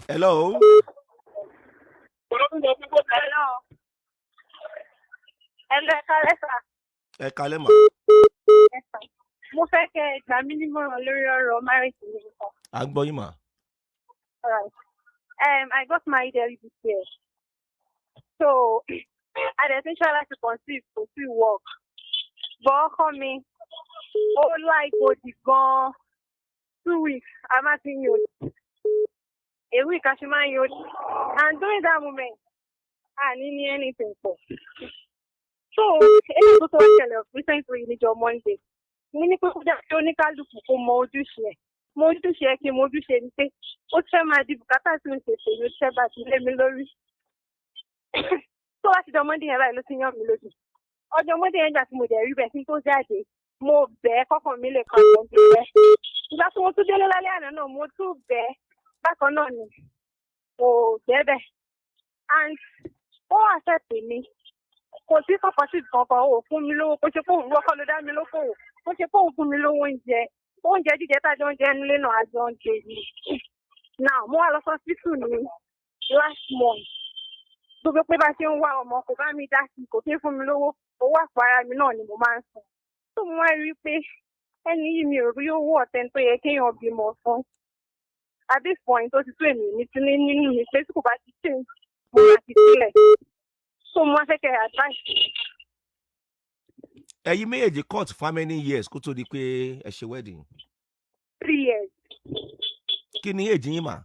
Hello. Hello. Hello, ẹ káalẹ́ sà. Ẹ kalẹ́ mà. Yes, sir. Mo fẹ́ kẹ́ ẹ gbà mí nímọ̀ràn lórí ọ̀rọ̀ marriage mi nìkan. À ń gbọ́ yín mà. Alright. I got married early this year. So, I dey try láti conceive, kò sí work. But ọkọ mi, ó like òdì gan-an. 2 weeks, a máa ti yan òdì. A week a ṣe máa ń yan òdì. And during that moment, a ní ní anything pọ̀. So, eléyìí tó tó wá ṣẹlẹ̀ recently níjọ́ Monday. Mo ní pé kó jẹ́ kí oníkálukú kó mọ ojúṣe ẹ̀. Mọ ojúṣe ẹ̀ kí n mọ ojúṣe ni pé ó ti fẹ́ máa di bùkátà tí mo ṣe tèmi, ó ti fẹ́ bá ti lé mi lórí. Tó wá ti jọ Monday yẹn báyìí ló ti yàn mí lójú. Ọjọ́ Monday yẹn, gbà tí mo dẹ̀ rí bẹ́ẹ̀, kí n tó jáde, mo bẹ̀ ẹ́ kọ́kàn mi lè kàn tó ń bẹ̀. Ìgbà tí mo tún délé lálẹ́ àná náà, mo tún bẹ̀ ẹ́ bákan náà ni, kò jẹ́ bẹ́ẹ̀. And ó accept mi, kò sí supportive kankan, ò fún mi lówó. Kò ṣe pé òun wọ́kọ́ ló dá mi lókòwò, kò ṣe pé òun fún mi lówó oúnjẹ. Oúnjẹ jíjẹ tájọ oúnjẹ nílé náà, àjọ oúnjẹ yìí. Now, mo wá lọ sí hospital ní last month. Gbogbo pé bá ṣe ń wá ọmọ, kò bá mi dá sí, kò kí ń fún mi lówó. Owó àpò ara mi náà ni mo máa ń san. Tó mo wá rí i pé ẹni yìí, mi ò rí owó ọ̀tẹ̀ tó yẹ kéèyàn bímọ fún. At this point, ó ti tó èmi ní tí nínú mi pé tí kò bá ti change, mo máa fi sílẹ̀. So mo wá fẹ́ kẹ́ advice. Ẹ̀yin méjèèjì court for how many years kó tó di pé ẹ ṣe wedding? 3 years. Kí ni age yín mà?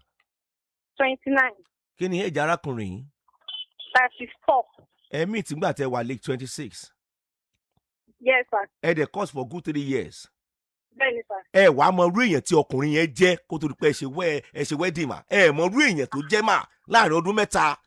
29. Kí ni age arákùnrin yìí? 34. Ẹ meet nígbà tẹ wà late 26? Yes, sir. Ẹ dẹ̀ court for good 3 years? Bẹ́ẹ̀ni, sir. Ẹ wàá mọ irú èèyàn tí ọkùnrin yẹn jẹ́ kó tó di pé ẹ ṣe wedding mà? Ẹ mọ irú èèyàn tó jẹ́ mà láàrin ọdún 3,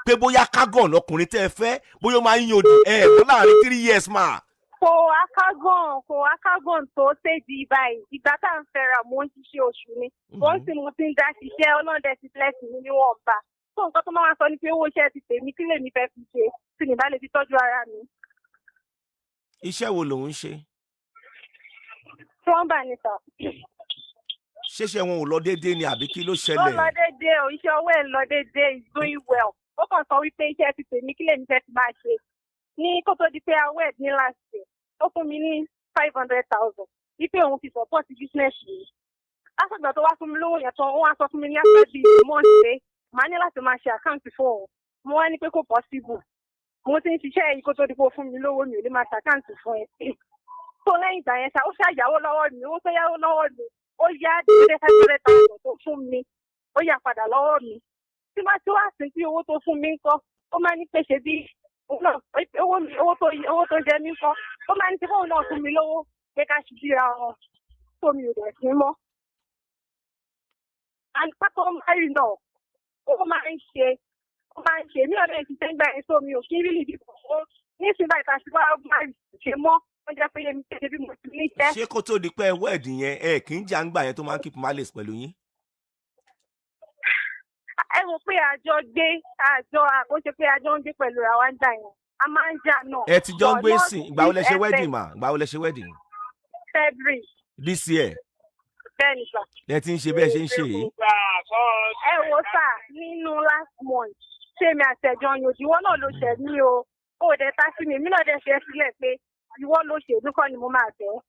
pé bóyá kágọ̀n ọkùnrin tẹ́ ẹ fẹ́, bóyá ó máa ń yan òdì, ẹ mọ̀ láàrin 3 years mà? Kò akágàn, kò akágàn tó ṣèjì báyìí. Ìgbà tá à ń fẹ́ra, mò ń ṣiṣẹ́ oṣù ni. Ó ń sì mo ti ń dá ṣiṣẹ́, ọlọ́dẹ ti bless mi níwọ̀nba. Tó nǹkan tó máa wá sọ ni pé owó iṣẹ́ ti tèmi, kí lèmi fẹ́ fi ṣe tí mi bá lè fi tọ́jú ara mi? Iṣẹ́ wo lòun ń ṣe? Plumber ni, sir. Ṣéṣe wọn ò lọ déédéé ni àbí kí ló Ó ṣẹlẹ̀? lọ déédéé o, iṣẹ́ ọwọ́ ẹ̀ lọ déédéé, is doing well. Ó kàn sọ wípé iṣẹ́ ti tèmi, kí lèmi fẹ́ fi máa ṣe. Ní kó tó di pé a wed ní last year, ó fún mi ní 500,000 wípé òun fi support business yìí. Látìgbà tó wá fún mi lówó yẹn tán, ó wá sọ fún mi ní after bíi month pé màá ní láti máa ṣe account fún òun. Mo wá ní pé kò possible, mo ti ń ṣiṣẹ́ yìí kó tó di pé ó fún mi lówó, mi ò lè máa ṣe account fún ẹ. Tó lẹ́yìn ìgbà yẹn ṣá, ó ṣàyàwó lọ́wọ́ mi, owó tó yáwó lọ́wọ́ mi, ó yá dédé 500,000 tó fún mi, ó yá padà lọ́wọ́ mi. Tí má tí wá sí tí owó tó fún mi ń kọ́, ó máa ní pé ṣe bí òun náà owó mi, owó tó jẹ mí ń kọ́, ó máa ní tí fóun náà fún mi lówó pé ká ṣì síra wọn tó mi ò dẹ̀ sí mọ́. And pátó márì náà, ó máa ń ṣe mí ọ̀rẹ́ ìṣiṣẹ́ ńgbà yẹn, tó mi ò kí ń rí lìdí kò nísìnyí báyìí tá a ṣe wá márì ṣe mọ́, ó jẹ́ pé èmi ṣe bí mo ti ní iṣẹ́. Ṣé kó tó di pé ẹ wed yẹn, ẹ kì í jà ń gbà yẹn tó máa ń keep malice pẹ̀lú yín? Ẹ rò pé àjọ gbé, àjọ àkóṣe pé àjọ ń gbé pẹ̀lú ra wa ń jà yẹn, a máa ń jà náà. Ẹ ti jọ ń gbé But not sìn. Ìgbà wo lẹ ṣe this wedding mà? Ìgbà wo lẹ ṣe wedding? February. This year? Bẹ́ẹ̀ni, sir. Lẹ ti ń ṣe bẹ́ẹ̀ ṣe ń ṣe yìí? Ẹ wo sà, nínú last month, ṣé mi àtẹ̀jọ́ yòó, ìwọ náà ló ṣẹ̀ mí o, ó dẹ̀ ta sí mi, èmi náà dẹ̀ ṣe é sílẹ̀ pé ìwọ ló ṣe, èmi kọ́ ni mo máa bẹ̀ ẹ́.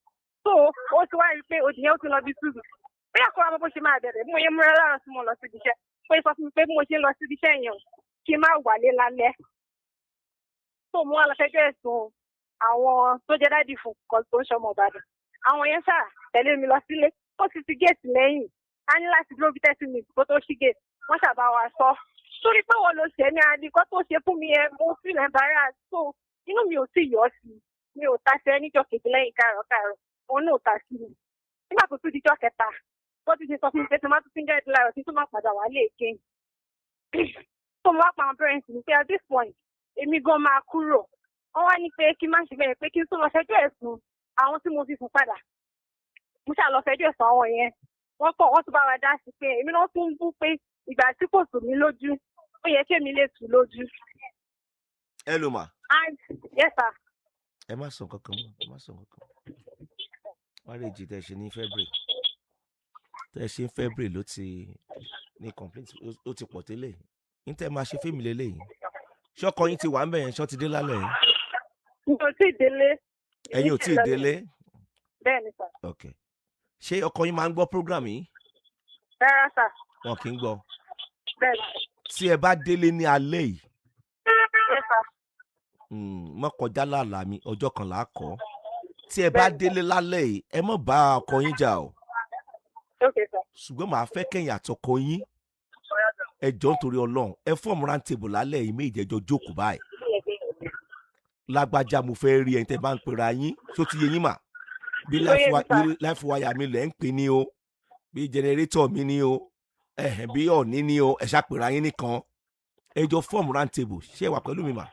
So ó ti wá rí i pé òdì yẹn ó ti lọ bí 2 weeks, bóyá kó wa mọ bó ṣe máa bẹ̀rẹ̀. Bí mo yẹ múra láàárọ̀ tí mo lọ síbi iṣẹ́, pé sọ fún mi pé bí mo ṣe ń lọ síbi iṣẹ́ yẹn o, kí n má wálé lálẹ́. Tó mú wa lọ fẹjọ́ ẹ̀sùn àwọn tó jẹ́ daddy fún kan tó ń ṣọmọ Ìbàdàn. Àwọn yẹn ṣáà tẹ̀lé mi lọ sílé. Ó ti ti géètì lẹ́yìn, a ní láti dúró bí 30 minutes kó tó ṣí géètì. Wọ́n ṣàbá wa sọ torí pé wọ́n ló ṣe ní adìkọ́ tó ṣe fún mi yẹn, mo feel embarrassed, so inú mi ò sì yọ sí i. Mi ò ta sí ẹ níjọ́ kejì lẹ́yìn káàárọ̀ káàárọ̀, òun náà ò ta sí mi. Nígbà tó tún dijọ́ kẹta, bó ti ṣe sọ fún mi pé tí wọ́n tún ti ń jáde láàárọ̀ tí tó máa padà wálé again, tó mo wá pa àwọn parents mi pé at this point, èmi gan máa kúrò. Wọ́n wá ní pé kí n má ṣe bẹ́ẹ̀, pé kí n tó lọ fẹjọ́ ẹ̀sùn àwọn tí mo fi fún padà. Mo ṣáà lọ fẹjọ́ ẹ̀sùn àwọn yẹn, wọ́n kọ̀, wọ́n tún bá wa dá sí pé èmi náà tún ń bú pé ìgbà tí kò tù mí lójú, ó yẹ kémi lè tù lójú. Ẹ lò mà. And yes, sir. Ẹ má sọ nǹkan kan mọ́, ẹ má sọ nǹkan kan. Marriage tẹ́ ṣe ní February, tẹ́ ṣe ní February ló ti Ní complaint ó ti pọ̀ tẹ́lẹ̀ ní tẹ́ máa ṣe fíìmù lélẹ́yìí. Ṣọ́kọ yín ti wà ń bẹ̀ yẹn? Ṣọ́ ti dé lálẹ́ yìí? Mi ò tí ì délé. Ẹ̀yin ò tí ì délé? Bẹ́ẹ̀ ni, sir. Ok, ṣé ọkọ yín máa ń gbọ́ program yìí? Rárá, sir. Wọn kì í gbọ́? Bẹ́ẹ̀ ni. Tí ẹ bá délé ní alẹ́ yìí, Yes, sir. Mọ́ kọjá lálàá mi, ọjọ́ kan là á kọ́. Tí ẹ bá Bẹ́ẹ̀ni. délé lálẹ́ yìí, ẹ má bá ọkọ yín jà o. Okay, sir. Ṣùgbọ́n màá fẹ́ kẹ́yìn àtọkọ yín, ẹ jọ̀ọ́, nítorí Ọlọ́run, ẹ form round table lálẹ́ yìí méjì, ẹ jọ jókòó báyìí. Lágbájá, mo fẹ́ rí ẹni tẹ́ bá ń pera yín. Tó ti yé yín mà? Bí Ó yé mi, sir. bí life wire mi lẹ̀ ń pè ní o, bí generator mi ní o, ẹ̀hẹ̀, bí ọ̀ní ní o, ẹ ṣàpèrà yín nìkan, ẹ jọ form round table. Ṣé ẹ wà pẹ̀lú mi mà?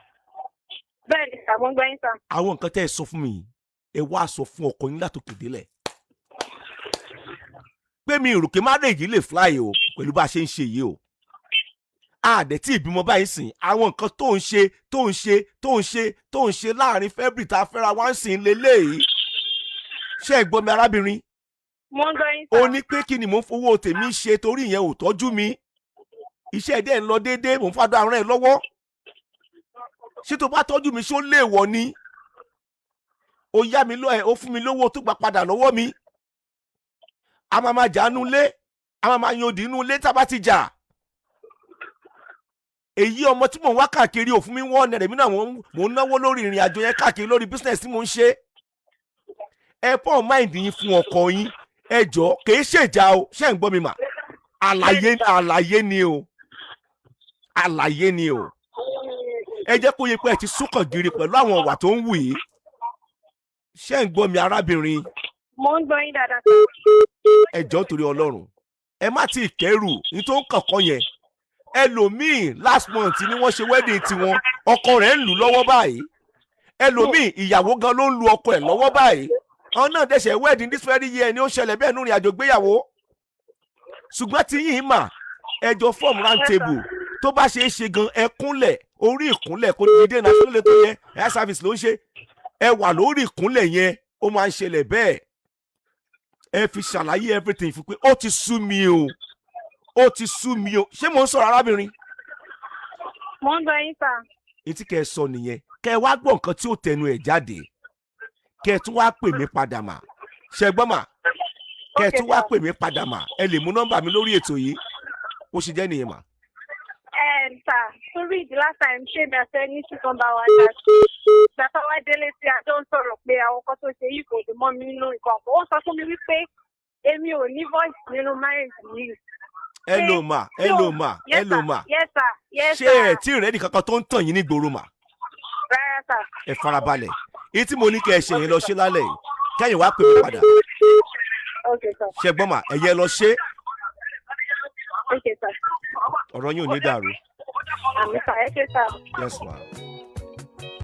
Bẹ́ẹ̀ ni, sir, mo ń gbọ́ yín, sir. Àwọn nǹkan tẹ́ ẹ sọ fún mi yìí, ẹ wá sọ fún ọkọ yín látòkè délẹ̀ pé mi ìrùkè marriage lè fly o pẹ̀lú bá a ṣe ń ṣe yìí o. Àdẹ̀ tí ìbímọ báyìí sìn, àwọn nǹkan tó ń ṣe, tó ń ṣe, tó ń ṣe, tó ń ṣe láàrin February tá a fẹ́ra wá ń sìn lélẹ́yìí. Ṣé ẹ gbọ́ mi, arábìnrin? Mo ń gbọ́ yín, Ó sir. ní pé kí ni mò ń fowó tèmi ṣe, torí ìyẹn ò tọ́jú mi, iṣẹ́ ẹ̀dẹ̀ ń lọ déédéé, mò ń fàdúrà ràn ẹ́ lọ́wọ́. Ṣé tó bá tọ́jú mi, ṣó léèwọ̀ ni? Ó yá mi lọ ẹ̀, ó fún mi lówó tó gbà padà lọ́wọ́ mi. A máa máa jà nú lé, a máa máa yan òdì nú lé. Tá a bá ti jà, èyí ọmọ tí mò ń wá káàkiri ò fún mi wọ́n nẹ̀rẹ̀ mi náà, mò ń náwó lórí ìrìn àjò yẹn káàkiri, lórí business tí mò ń ṣe. Ẹ pọ̀ mind yín fún ọkọ yín, ẹ jọ, kìí ṣèjà o. Ṣé ń gbọ́ mi mà? Àlàyé, àlàyé ni o, àlàyé ni o. Ẹ jẹ́ kó yẹ pé ẹ ti súnkàn gírí pẹ̀lú àwọn ọ̀wà tó ń wù yìí. Ṣé ń gbọ́ mi, arábìnrin? Mo ń gbọ́ yín dáadáa. Ẹ jọ̀ọ́, torí Ọlọ́run, ẹ má tí ì kẹ́rù ní tó ń kànkàn yẹn. Ẹlòmíì, last month ni wọ́n ṣe wedding tiwọn, ọkọ rẹ̀ ń lù lọ́wọ́ báyìí. Ẹlòmíì, ìyàwó gan ló ń lu ọkọ ẹ̀ lọ́wọ́ báyìí. Àwọn náà dẹ̀ṣẹ̀ wedding this very year ni ó ṣẹlẹ̀ bẹ́ẹ̀ nínú ìrìn àjò gbéyàwó. Ṣùgbọ́n tí yìí mà, ẹ jọ form round table. Tó bá ṣe é ṣe gan, ẹ kúnlẹ̀ orí ìkúnlẹ̀ kó dìde náà lè tó yẹ. Air service ló ń ṣe, ẹ wà lórí ìkúnlẹ̀ yẹn, ó máa ń ṣẹlẹ̀ bẹ́ẹ̀. Ẹ fi ṣàlàyé everything fún pé ó ti sú mi o, ó ti sú mi o. Ṣé mò ń sọ̀rọ̀, arábìnrin? Mo ń gbọ́ yín, sir. Etí kẹ́ ẹ sọ nìyẹn. Kẹ́ ẹ wá gbọ́ nǹkan tí ó tẹnu ẹ̀ jáde, kẹ́ ẹ tún wá pè mí padà mà. Ṣe gbọ́ mà? Kẹ́ ẹ tún wá pè mí padà mà. Ẹ lè mú nọ́mbà mi lórí ètò yìí. Ó ṣe jẹ́ nìyẹn mà. Sir, torí the last time ṣé mi àti ẹni tí kan bá wa dá sí, ìgbà tá wá délé tí a jọ ń sọ̀rọ̀ pé àwọn kan tó ṣe yìí kò dùn mọ́ mi nínú nǹkan kan, ó sọ fún mi wípé èmi ò ní voice nínú marriage yìí. Hello ma, hello ma. Yes, Hello sir. ma. Yes, sir. Yes, Ṣé sir. ẹ tí rẹ́ẹ̀dì kankan tó ń tàn yín ní gbòòrò mà? Rárá, sir. Ẹ farabalẹ̀. Èyí tí mo ní kẹ́ ẹ ṣe yẹn, lọ ṣe lálẹ́ yìí, kẹ́yìn wá pè mí padà. Okay, sir. Ṣe gbọ́n mà? Ẹ̀yẹ lọ ṣe. Okay, sir. Ọ̀rọ̀ yín ò ní dàrú. Àmín, sir. Ẹ ṣé, sir. Yes ma.